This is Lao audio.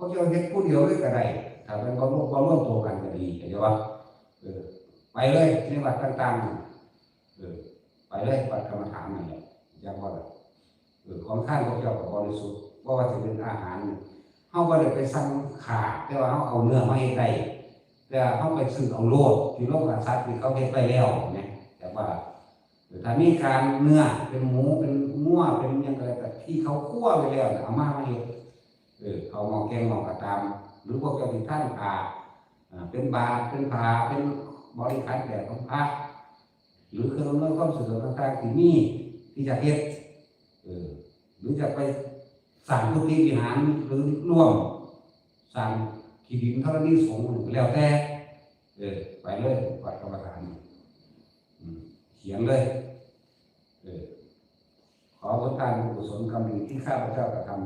ພວກເຈົ້າເຮັດຜູ້ດຽວເລີຍກໍໄດ້ ຖ້າແມ່ນບໍ່ລວມ ບໍ່ລວມໂຕກັນກໍດີ ເຂົ້າໃຈບໍ່? ເອີ ໄປເລີຍໃນວັດຕ່າງໆ ເອີ ໄປເລີຍ ວັດກຳມະຖານນັ້ນແຫຼະ ຈັກບໍ່ລະ? ເອີ ຂອງທານພວກເຈົ້າກໍບໍລິສຸດ ບໍ່ວ່າຈະເປັນອາຫານ ເຮົາບໍ່ໄດ້ໄປສັ່ງຂ້າ ແຕ່ວ່າເຮົາເອົາເນື້ອມາເຮັດໄດ້ ແຕ່ເຮົາໄປຊື້ເອົາໂລດ ທີ່ໂລງຂ້າສັດທີ່ເຂົາເຮັດໄວ້ແລ້ວແມ່ນ ແຕ່ວ່າ ເອີ ຖ້າມີການເນື້ອ ເປັນໝູ ເປັນງົວ ເປັນຫຍັງກໍແລ້ວແຕ່ ທີ່ເຂົາຄົວໄວ້ແລ້ວນະ ເອົາມາ ມາເຮັດ ເອີ ເຂົ້າໝໍ້ແກງໝໍ້ກໍຕາມ ຫຼືພວກເຈົ້າທີ່ທານຜ້າ ເປັນບາດ ເປັນຜ້າ ເປັນບໍລິຂານແບບຂອງພະ ຫຼືເຄື່ອງອຳນວຍຄວາມສະດວກຕ່າງໆ ທີ່ມີ ທີ່ຢາກເຮັດ ເອີ ຫຼືຢາກໄປສ້າງກຸຕິວິຫານ ຫຼືລວມສ້າງທີ່ດິນທໍລະນີສົງ ກໍແລ້ວແຕ່ ເອີ ໄປເລີຍ ວັດກຳມະຖານ ອືມ ຂຽນເລີຍ ເອີ ຂໍຜົນທານບຸນກຸສົນກຳດີທີ່ຂ້າພະເຈົ້າກະທຳ